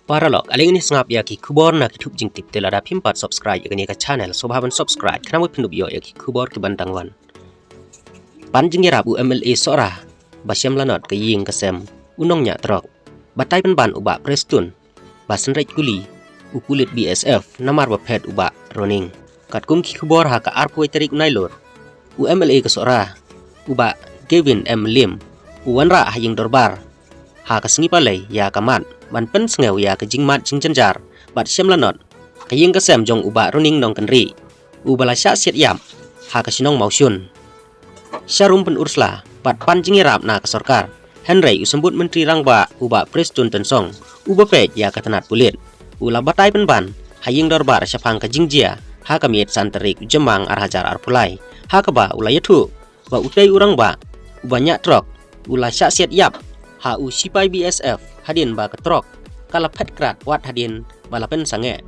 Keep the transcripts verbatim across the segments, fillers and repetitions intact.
Paralok, ale ngin ïa sngap ïa ki khubor na ki thup jingtip, te lada phim pat subscribe ïa kane ka channel, sngewbha ban subscribe, khnang ba phin ïoh ïa ki khubor kiban dang wan. Pan jingïarap u M L A Sohra ba shem lanot ka ïing ka sem u nongñiah trok. Batai pynban u Bah Prestone ba synreit kuli u pulit B S F namar ba phet u Bah Roning. Katkum ki khubor, ha ka arphew tarik Nailur, u M L A ka Sohra, u Bah Gavin M Mylliem, u wanrah ha ïing dorbar ha ka sngi Palei ïa ka mat ban pynsngew ïa ka jingmat jingjynjar bad shem lanot ka ïing ka sem jong u Bah Roning Nongkynrih, uba la shah siat ïap ha ka shnong Mawshun. Sharum pynursla bad pan jingïarap na ka sorkar, hynrei u Symbud Myntri Rangbah u Bah Prestone Tynsong, uba peit ïa ka tnat pulit, u la batai pynban ha ïing dorbar shaphang ka jingjia ha ka miet san tarik u Jymmang ar hajar arphew lai, ha kaba u la ïathuh ba utei u rangbah uba ñiah trok u la shah siat ïap ha u sipai B S F hadien ba ka trok ka la phet krat wat hadien ba la pynsangeh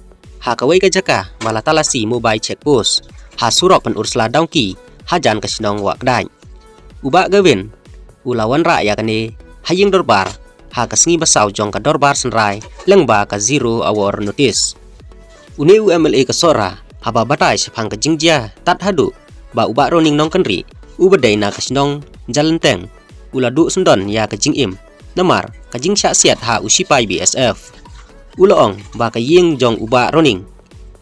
ha kawei ka jaka ba la talasi mobile check post ha surok pynursla Dawki hajan ka shnong Wahkdaid. U Bah Gavin u la wanrah ïa kane ha ïing dorbar ha ka sngi ba saw jong ka dorbar synrai lyngba ka zero hour notice. Une u M L A ka Sohra, haba batai shaphang ka jingjia tad haduh ba u Bah Roning Nongkynrih, uba dei na ka shnong Jalenteng, u la duh syndon ïa ka jingim namar ka jingshah siat ha u sipai B S F. U la ong ba ka ïing jong u Bah Roning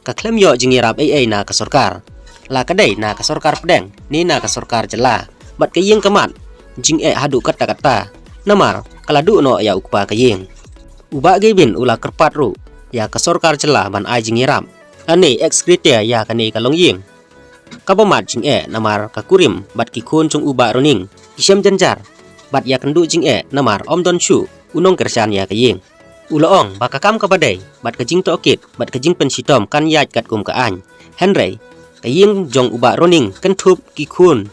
ka khlem ïoh jingïarap ei ei na ka sorkar, la ka dei na ka sorkar pdeng ne na ka sorkar jylla, bad ka ïing ka mad jingeh haduh katta katta namar ka la duh noh ïa u kpa ka ïing. U Bah Gavin u la kyrpad ruh ïa ka sorkar jylla ban ai jingïarap lane ex gratia ïa kane ka longïing kaba mad jingeh namar ka kurim bad ki khun jong u Bah Roning ki shem jynjar bad ïakynduh jingeh namar ym don shuh u nongkyrshan ïa ka ïing. U la ong ba ka kam kaba dei bad ka jingtohkit bad ka jingpynshitom kan ïaid katkum ka aiñ, hynrei ka ïing jong u Bah Roning kynthup ki khun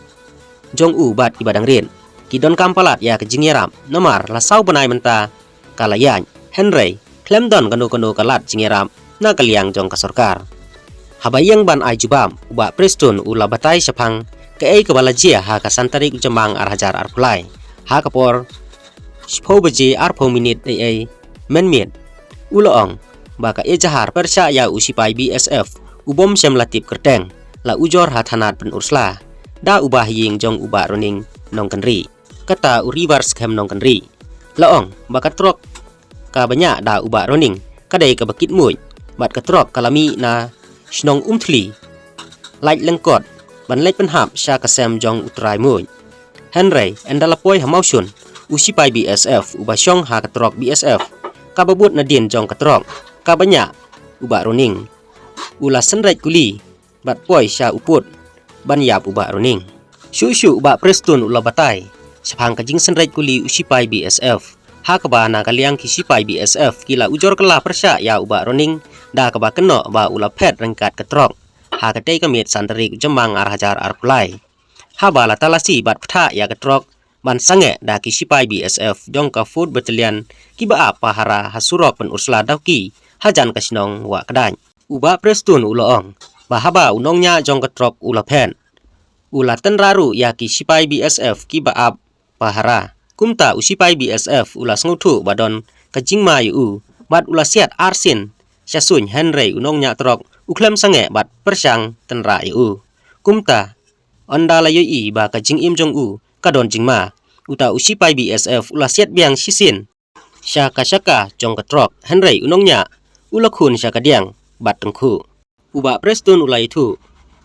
jong u bad kiba dang rit ki donkam palat ïa ka jingïarap namar la saw bnai mynta ka la ïaid, hynrei khlem don kano kano ka lad jingïarap na ka liang jong ka sorkar. Haba ïeng ban ai jubab, u Bah Prestone u la batai shaphang kaei kaba la jia ha ka san tarik u Jymmang ar hajar arphew lai ha ka por shiphew baje arphew minit ei ei mynmiet. U la ong ba ka ejahar pyrshah ïa u sipai B S F u bym shym la tip kyrteng la ujor ha thanat pynursla da u bah ïing jong u Bah Roning Nongkynrih, kata u River Skhem Nongkynrih. La ong ba ka trok kaba ñiah da u Bah Roning ka dei kaba kit muid bad ka trok ka la mih na shnong Umthli Laitlengkot ban leit pynhap sha ka sem jong u trai muid. Hynrei ynda la poi ha Mawshun, u sipai B S F uba shong ha ka trok B S F kaba bud nadien jong ka trok kaba ñiah u Bah Roning u la synreit kuli bad poi sha u pud ban ïap u Bah Roning. Shuh shuh u Bah Prestone u la batai shaphang ka jingsynreit kuli u sipai B S F, ha kaba na ka liang ki sipai B S F ki la ujor kylla pyrshah ïa u Bah Roning da kaba kynnoh ba u la phet ryngkat ka trok ha katei ka miet san tarik u Jymmang ar hajar arphew lai, haba la talasi bad pynthah ïa ka trok ban sangeh da ki sipai B S F jong ka Fourth Battalion kiba ap pahara ha surok pynursla Dawki hajan ka shnong Wahkdaid. U Bah Prestone u la ong ba haba u nongñiah jong ka trok u la phet, u la tynrah ruh ïa ki sipai B S F kiba ap pahara. Kumta u sipai B S F u la sngewthuh ba don ka jingma ïa u bad u la siat arsien sha suiñ, hynrei u nongñiah trok u khlem sangeh bad pyrshang tynrah ïa u. Kumta ynda la ïohi ba ka jingim jong u ka don jingma, uta u sipai B S F u la siat biang shisien sha ka shaka jong ka trok, hynrei u nongñiah u la khun sha ka diang bad tyngkhuh. U Bah Prestone u la ïathuh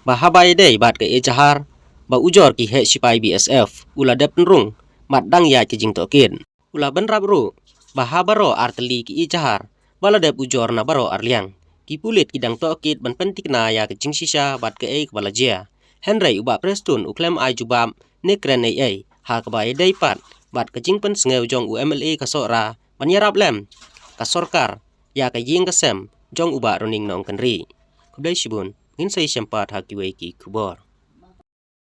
ba haba ïadei bad ka ejahar ba ujor ki heh sipai B S F, u la dep pynrung bad dang ïaid ka jingtohkit. U la bynrap ruh ba ha baroh ar tylli ki ejahar ba la dep ujor na baroh ar liang, ki pulit ki dang tohkit ban pynthikna ïa ka jingshisha bad kaei kaba la jia. Hynrei u Bah Prestone u khlem ai jubab ne kren ei ei ha kaba ïadei pat bad ka jingpynsngew jong u M L A ka Sohra ban ïarap lem ka sorkar ïa ka ïing ka sem jong u Bah Roning Nongkynrih. Khublei shibun, ngin sa ïashem pat ha kiwei ki khubor.